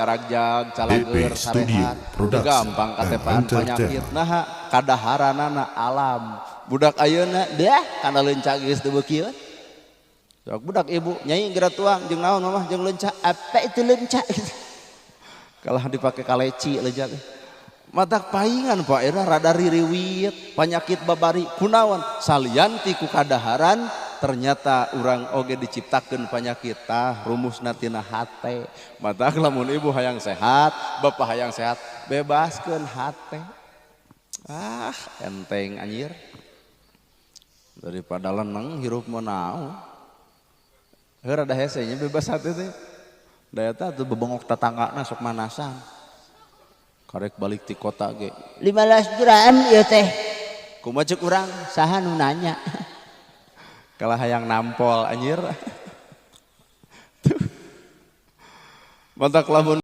Caragjag DP calager Studio sarehat Production gampang and katepaan penyakit. Entertainment. Nah, kadaharanana alam budak ayeuna dah kana leunca geus teu beuki we. Sok budak ibu nyai geura tuang jeung naon mamah jeung leunca, apa itu leunca? Kalah dipake kaleci leunca teh. Matak paingan Pak era rada ririwit penyakit babari kunaon salian ti ku kadaharan, ternyata urang oge diciptakeun penyakit. Tah, rumusna tina hate. Matak lamun ibu hayang sehat, bapak hayang sehat, bebaskeun hate. Ah, enteng anjir, daripada leneng hirup mah naon. Heuh, rada hese nya bebas hate teh. Da eta tuh bebengok tatanggana sok manasan. Karek balik ti kota ge. 15 gram ieu teh. Kumaha ceuk urang? Saha nu nanya? Kalah hayang nampol anjir. Tuh. Matak lamun